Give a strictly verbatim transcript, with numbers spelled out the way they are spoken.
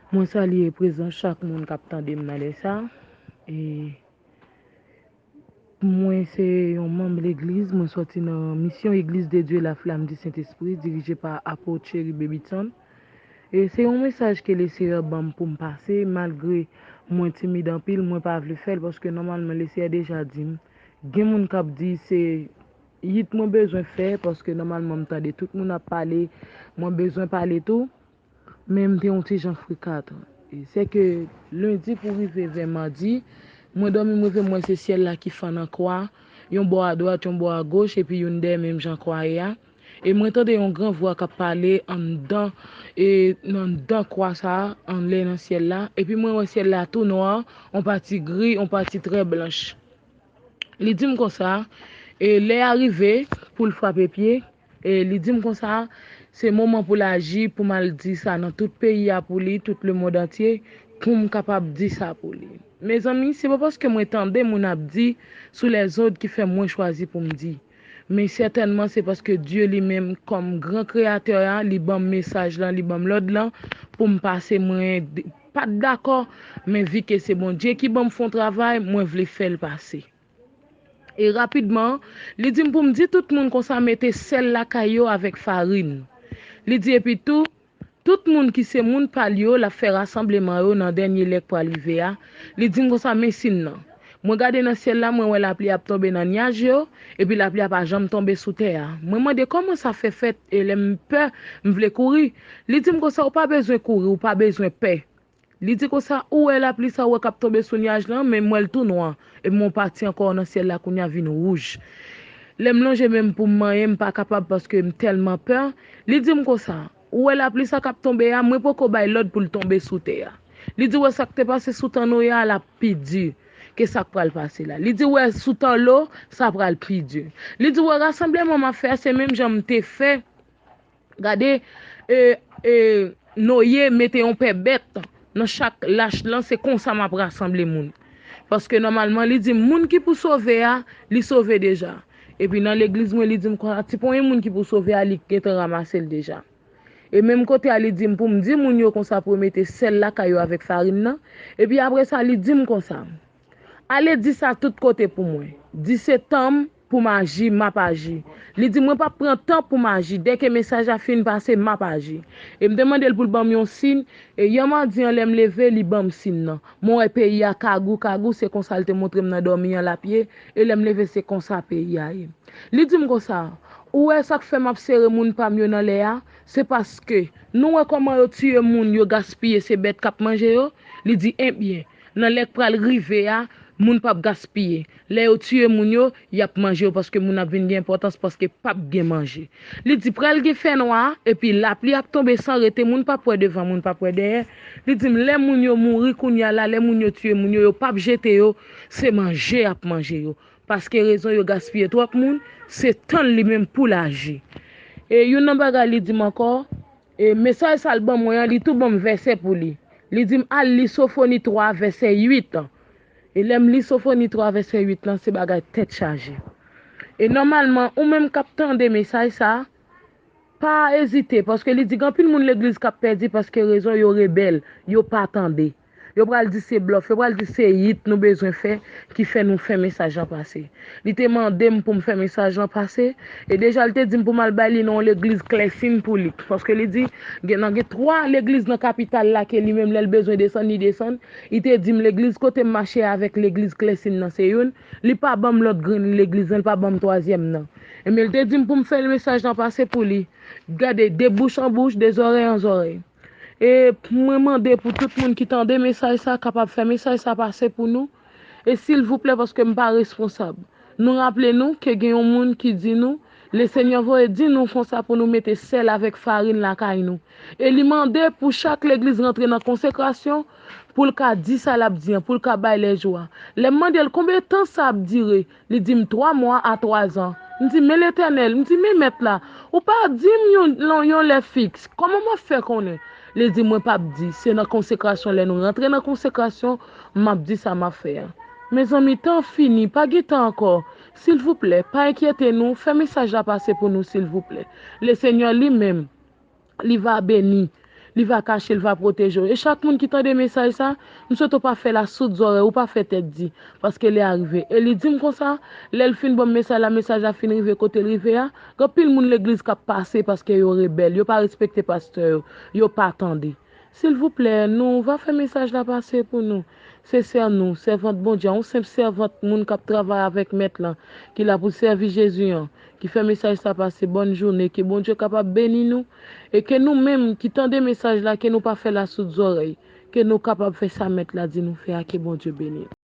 Mwen salye prezans chak moun k ap tande m nan lè sa. E mwen se yon manm legliz, mwen sòti nan Mission Église de Dieu La Flamme du Saint-Esprit, dirije pa Apot Cherry Babyton. E se yon mesaj ke Leseyè ban m pou m pase, malgre mwen timid anpil, mwen pa vle fè l, paske nòmalman Leseyè deja di m, gen moun k ap di se yit mwen bezwen fè, paske nòmalman m tande tout moun ap pale, mwen bezwen pale tou. Men m te yon ti jan frika tou. E se ke lendi pou rive vè madi, mwen dòmi, m rive m wè se syèl la ki fann an kwa, yon bò adwat, yon bò agoch, epi youn dèyè menm jan kwa ye a. E mwen tande yon gran vwa k ap pale anndan, e anndan kwa sa a, anlè nan syèl la. Epi mwen wè syèl la tou nwa, yon pati gri, yon pati trè blanch. Li di m konsa, e lè a rive pou l frape pye, e li di m konsa, se moman pou l aji, pou m al di sa nan tout peyi a pou li, tout lemonn antye, pou m kapab di sa pou li. Mezanmi, se pa paske mwen tande moun ap di sou lèzòt ki fè mwen chwazi pou m di. Men sètènman, se paske Dye li menm, kòm gran kreyatè a, li ban m mesaj lan, li ban m lòd lan, pou m pase. Mwen d- pa t dakò, men vi ke se Bondye ki ban m fè yon travay, mwen vle fè l pase. E rapidman, li di m pou m di tout moun konsa mete sèl lakay yo avèk farin. Li di epi tou, tout moun ki se moun pa l yo, l ap fè rasanbleman yo nan dènye lè k pral rive a. Li di m konsa, men siy nan. Mwen gade nan syèl la, mwen wè lapli ap tonbe nan nyaj yo, epi lapli a pa janm tonbe sou tè a. Mwen mande kòman sa fè fèt, e lè m pè, m vle kouri. Li di m konsa, ou pa bezwen kouri, ou pa bezwen pè. Li di konsa, ou wè lapli sa ou wè k ap tonbe sou nyaj lan, men m wè l tou nwa, epi yon pati ankò nan syèl la kounye a vin wouj. Lè m lonje men m pou m manyen, m pa kapab paske m tèlman pè. Li di m konsa, ou wè lapli sa k ap tonbe a, mwen poko bay lòd pou l tonbe sou tè a. Li di, wè sa k te pase sou tan Noye a, l ap pi di ke sa k pral pase la. Li di, wè sou tan Lo, sa pral pi di. Li di, wè rasanbleman m ap fè a, se menm jan m te fè Gade, e, e, Noye mete yon pè bèt nan chak lach lan, se konsa m ap rasanble moun. Paske nòmalman, li di, moun ki pou sove a, li sove deja. Epi nan legliz mwen, li di m konsa, ti ponyen moun ki pou sove a, li gentan ranmase l deja. E menm kote a, li di m pou m di moun yo konsa pou yo mete sèl lakay yo avèk farin nan. Epi apre sa, li di m konsa, ale di sa tout kote pou mwen. Di se tan m pou m aji, m ap aji. Li di, mwen p ap pran tan pou m aji. Dèke mesaj la fin pase, m ap aji. E m te mande l pou l ban m yon siy. E yè madi an, lè m leve, li ban m siy nan. Mwen wè peyi a kagou, kagou, se konsa l te montre m nan dòmi an l ap ye. E lè m leve, se konsa peyi a ye. Li di m konsa, ou wè sa k fè m ap sere moun pa m yo nan lè a? Se paske nou wè kòman yo tiye moun, yo gaspiye se bèt k ap manje yo? Li di, ebyen, nan lè k pral rive a, moun p ap gaspiye. Lè yo tiye moun yo, y ap manje yo paske moun ap vin gen enpòtans paske p ap gen manje. Li di, pral gen fènwa, epi lapli ap tonbe san rete, moun p ap wè devan, moun p ap wè dèyè. Li di m, lè moun yo mouri kounye a la, lè moun yo tiye moun yo, yo p ap jete yo, se manje y ap manje yo. Paske rezon yo gaspiye twòp moun, se tan l li menm pou l aji. E youn nan bagay li di m ankò, e mesaj sa l ban mwen an, li tou ban m vèsè pou li. Li di m al li Sofoni twa vèsè uit an. E lè m li Sofoni twa vèsè uit lan, se bagay tèt chaje. E nòmalman, ou menm k ap tande mesaj sa, pa ezite, paske li di gen anpil moun legliz k ap pèdi paske rezon yo rebèl, yo pa tande. Yo pral di se blòf, yo pral di se yit nou bezwen fè ki fè nou fè mesaj lan pase. Li te mande m pou m fè mesaj lan pase, e deja l te di m pou m al bay li nan yon legliz Klèsin pou li. Paske li di, gen, nan gen twa legliz nan kapital la ke li menm lè l bezwen desann, li desann. Li te di m legliz kote m mache avèk legliz Klèsin nan se youn. Li pa ban m lòt grenn legliz lan, li pa ban m twazyèm nan. Ebyen, li te di m pou m fè mesaj lan pase pou li. Gade, de bouch an bouch, de zòrèy an zòrèy. E mwen mande pou tout moun ki tande mesaj sa, kapab fè mesaj sa pase pou nou. E silvouplè, paske m pa responsab. Nou raple nou ke gen yon moun ki di nou, Lesenyè voye di nou konsa pou nou mete sèl avèk farin lakay nou. E li mande pou chak legliz rantre nan konsekrasyon pou l ka di sa l ap di an, pou l ka bay lèjou a. Lè m mande l konbyen tan sa ap dire, li di m twa mwa a twazan. M di, men Letènèl, m di, men Mèt la, ou pa di m yon, yon, yon lè fiks. Kòman m ap fè konnen? Li di, mwen p ap di. Se nan konsekrasyon, lè nou rantre nan konsekrasyon, m ap di sa m ap fè a. Mezanmi, tan fini, pa gen tan ankò. Silvouplè, pa enkyete nou, fè mesaj la pase pou nou, silvouplè. Lesenyè li menm, li va beni. Li va kache, li va pwoteje w. E chak moun ki tande mesaj sa, m swete w pa fè l a soud zòrèy, ou pa fè tèt di, paske lè a rive. E li di m konsa, lè l fin ban m mesaj la, mesaj la fin rive kote l rive a, gen anpil moun legliz k ap pase paske yo rebèl, yo pa respekte pastè yo, yo pa tande. Silvouplè, nou va fè mesaj la pase pou nou. Se sè nou, sèvant Bondye, yon senp sèvant moun k ap travay avèk Mèt lan, ki la pou sèvi Jezi an, ki fè mesaj sa pase. Bòn jounen, ke Bondye kapab beni nou, e ke nou menm ki tande mesaj la, ke nou pa fè l a soud zòrèy, ke nou kapab fè sa Mèt la di nou fè a, ke Bondye beni nou.